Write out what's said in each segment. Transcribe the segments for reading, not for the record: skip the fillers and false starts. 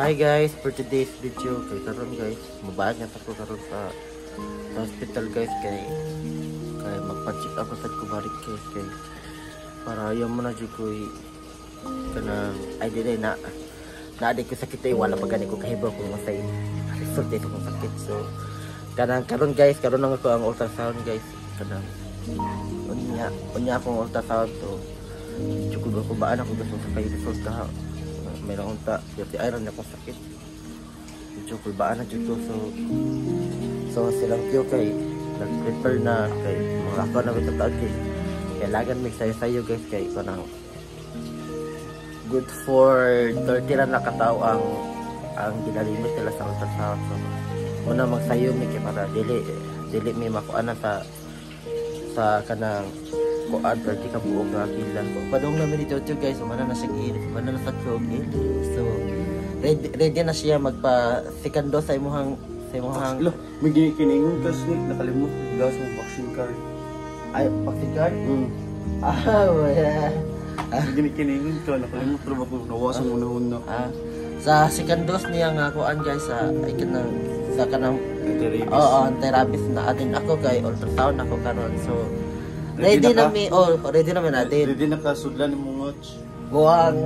Hi guys, for today's video kay karon guys, mubaad nga ko karon sa hospital guys, kay kay magpa-check up sad ko balik guys, kay para ayaw mo na jud ko kanang ay dili na na di ko sakit ay wala pa gani ko kahibaw kung masay result ito kung sakit. So kanang karon guys, karon lang ako ang ultrasound guys, kanang unya unya akong ultrasound. So cukup ako baan ako gusto sa kay result ka mayroon ta UTI ron akong sakit, medyo kulbaan na jud ko. So silang tiyo kay nag-prepare na kay mga ako na may taon kay kailangan may sayo-sayo guys, kay kanang good for 30 ra na katao ang ginalimit nila sa ultrasound. So muna magsayo mi kay para dili dili mi makuan na sa kanang kuan 30 ka buok nga pila. Padung namin dito guys, mana na siya mana na sa tug. So ready, ready na siya magpa second dose sa imuhang Lo, may ginikiningon ka snake, nakalimot gas mo vaccine card. Ay, vaccine card? Mm. Ah, wala. May ginikiningon ka, nakalimot ra ba ko nawasan mo na. Ah, sa second dose niya nga kuan guys sa ay kanang sa kanang anti-rabies. Oo, anti-rabies na atin ako kay ultrasound ako karon. So ready na mi, oh, ready na mi natin. Ready na ka sudlan imong watch. Buwang.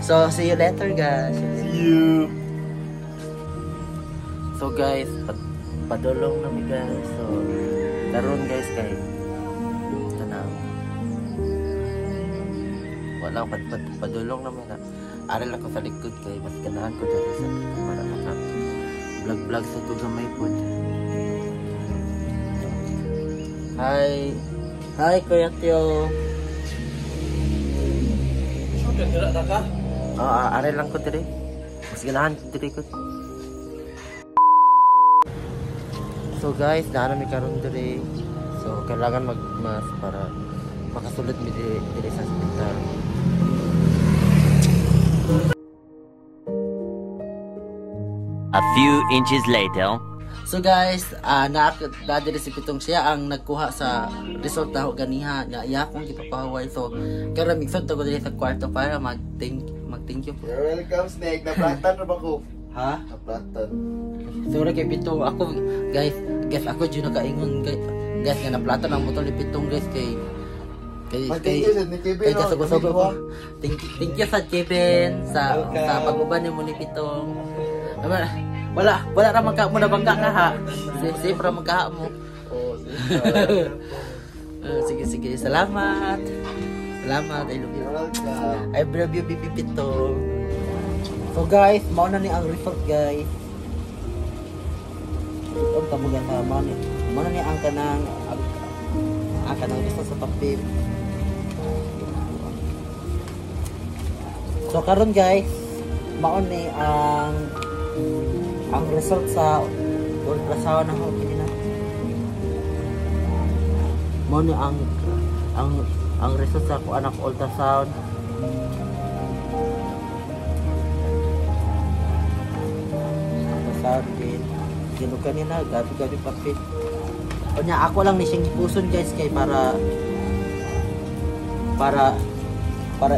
So see you later guys. See you. So guys, padulong na mi guys. So karon guys kay kanang wala padulong na mi na. Aral ako sa likod kay mas ganahan ko diri sa likod para maka vlog sa ko gamay pod. Hi. Hi Kuya Tio. Sure dira na ka? Oo, aral lang ko diri. Mas ganahan ko diri ko. So guys, naa mi karon diri. So kailangan mag-mask para makasulod mi diri sa ospital. A few inches later. So guys, na diri si Pitong, siya ang nagkuha sa result na ganiha nga iya akong gipapahuway. So karon migsod ko diri sa kwarto para mag-thank you. You're welcome Snake. Naplatan ra ba ko? Ha? Naplatan. Sorry kay Pitong, ako guys, ako jud nakaingon guys nga naplatan ang motor ni Pitong guys kay kay kasugo-sugo ko. Thank you sa Kevin sa pag-uban nimo ni Pitong. Wala ra magka mo na bangga ka ha. Safe ra magka mo. Oh, safe. Sige sige, salamat. Salamat, I love you. I love you, baby Pitong. So guys, mao na ni ang result guys. Ang tamo sa mao ni. Mao na ni ang kanang result sa papel. So karon guys, mao ni ang result sa ultrasound ako kini na. Mao ni ang result sa kuan ako ultrasound. Ultrasound din. Gino kanina gabi-gabi papel. Unya ako lang ni siyang gipuson guys kay para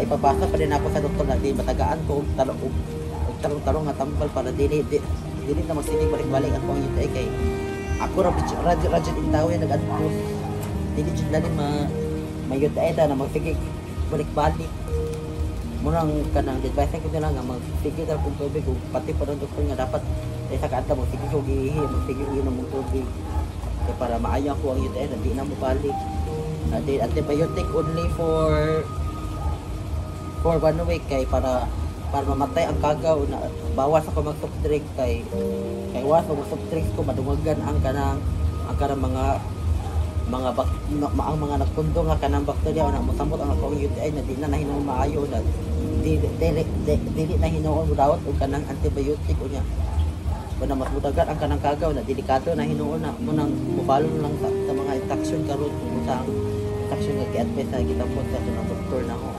ipabasa pa din ako sa doktor na di matagaan ko og tarong-tarong nga tambal para dili dili na magsigig balik-balik ako ang UTI kay ako ra radyo intaw yan nag-adpos dili jud lali ma UTI ta na magsigig balik-balik. Munang kanang advice ko nila nga magsigig ra kog tubig ug pati pa ron doktor nga dapat sa kaadlaw magsigig og ihi, magsigig og inom og tubig kay para maayo ako ang UTI na di na mo balik. Antibiotic only for 1 week kay para mamatay ang kagaw na bawas ako mag soft drink kay was mag soft drinks ko madungagan ang kanang mga ang mga nagpundo nga kanang bakterya na mosamot ang akong UTI na di na nahinuon maayo na dili na hinuon dawat og kanang antibiotic unya kuna mas mudagan ang kanang kagaw na delikado na hinuon na munang mufalo lang sa mga instruction karon kung unsa ang instruction nga gi-advise sa gitambot sa kanang doktor na ho.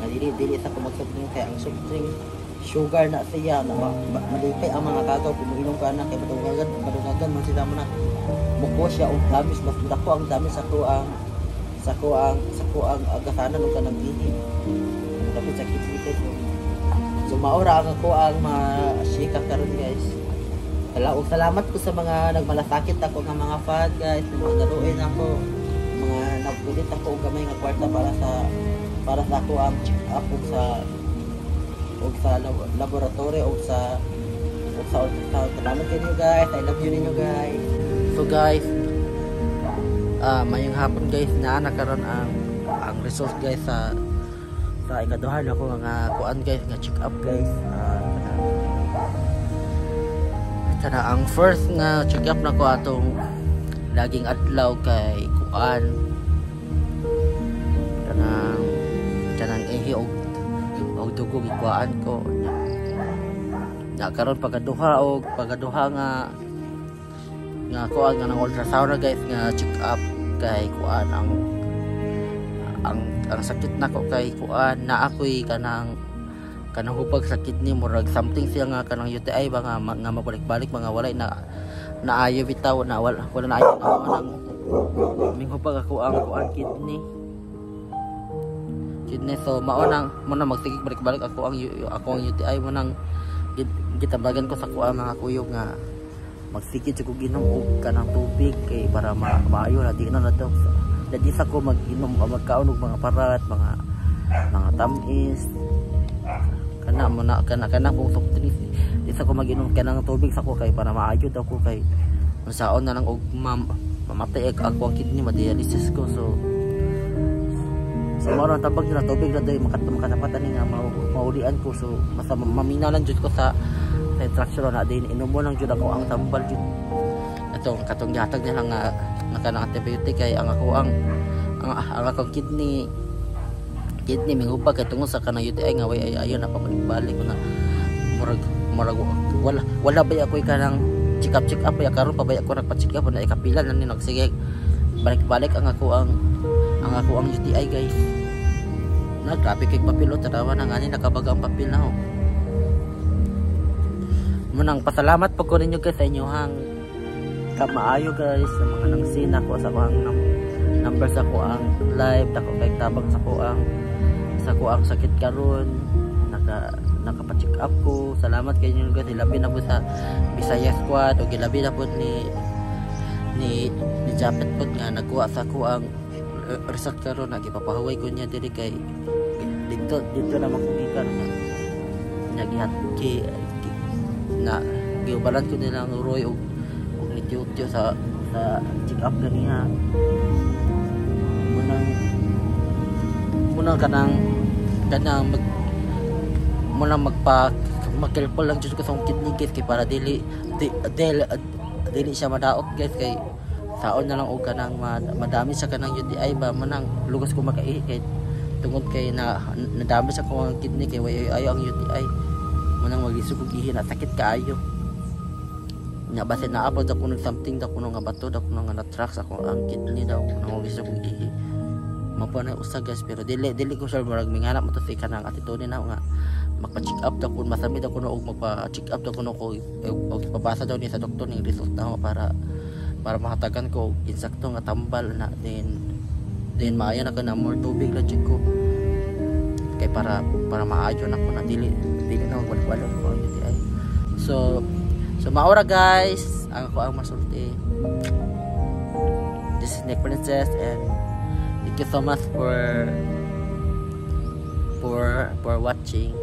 Dili dili sa ko mag-soft drink kay ang soft drink sugar na siya na malipay ang mga kagaw kung moinom ka na kay madungagan man sila mo na muko siya og damage, mas dako ang damage sa kuang agasanan og kanang ihi. Dapat sa kidney. Maura ang ako ang masika karon, guys. Salamat ko sa mga nagmalasakit ako nga mga fan, guys, mga naruin ako, mga nagpulit ako og gamay nga kwarta para sa ako ang check up ug sa laboratory ug sa ultrasound. Salamat ninyo, guys. I love you ninyo, guys. So guys, mayong hapon, guys, na nakaron ang result, guys, sa ikaduha nako nga kuan, guys, nga check up, guys. Kana ang first nga check up nako atong laging adlaw kay kuan, kanang ihi og dugo gikuan ko na. Karon pagkaduha nga kuan nga nang ultrasound na, guys, nga check up kay kuan, ang sakit nako kay kuan na ako'y kanang hubag sa kidney, murag something siya nga kanang UTI ba nga mabalik-balik, mga walay na naayo bitaw na wala na ayo na nang minghubag ako ang kuan, kidney. So mao nang mo na magsigig balik-balik ako ang UTI mo nang gitambagan ko sa kuan mga kuyog nga magsige jud kog inom og kanang tubig kay para maayo na di na na daw dadi sa ko mag-inom o magkaon og mga parat, mga tamis kana mo na kana kung soft drinks. Di sa ko mag-inom kanang tubig sa ko kay para maayo daw ko, kay unsaon na lang og mamatay ako ang kidney, ma-dialysis ko. So mao ra tabag nila, tubig ra day makatapatan ni nga maulian ko. So basta mamina lang jud ko sa instruction na din, inom mo lang jud ako ang tambal jud atong katong gihatag nila nga kanang antibiotic kay ang akong kidney minghubag kay tungod sa kanang UTI nga way ay ayo na pabalik-balik ko na murag wala ba ako kanang check up ya. Karon pa ba ako nagpa-check up na ikapila na ni nagsige balik-balik ang ako ang UTI, guys, na grabe kay papel o tarawa na ngani nakabaga ang papel na ho. Munang pasalamat po ko ninyo, guys, sa inyohang kamaayo, guys, sa mga nang sina ko sa kuang number sa kuang live dako kay tabang sa kuang sakit karon nakapa-check up ko. Salamat kay inyo, guys, ilabi na po sa Bisaya Squad o gilabi na po ni Japet po nga nagkuha sa kuang result karon na gipapahuway ko niya diri kay dito dito na makugikan na nagihat ki, na giubalan ko nilang Roy og ni Tio sa check up ganiha. Munang kanang munang magpa magcareful lang jud ko sa akong kidney, guys, kay para dili siya madaot, guys, kay saon na lang og kanang madami sa kanang UTI ba, manang lugos ko makaihi kay tungod kay na nadami sa akong kidney kay way ayo ang UTI, munang maglisod kog ihi na sakit kaayo nya. Basin naa pa daw kuno something daw kuno nga bato daw kuno nga na-track sa akong ang kidney daw nang maglisod kog ihi. Mao na usa, guys, pero dili ko sure, murag minganap mo to si kanang attitude na nga magpa-check up daw kun masami daw kuno og magpa-check up daw kuno ko og ipabasa daw ni sa doktor ning result na para mahatagan ko og insakto nga tambal na then maayo na ko na more tubig lang jud ko kay para maayo na ko na dili na magbalik-balik ko ang UTI. So maura, guys, ang ako ang masulti. This is Nick Princess and thank you so much for watching.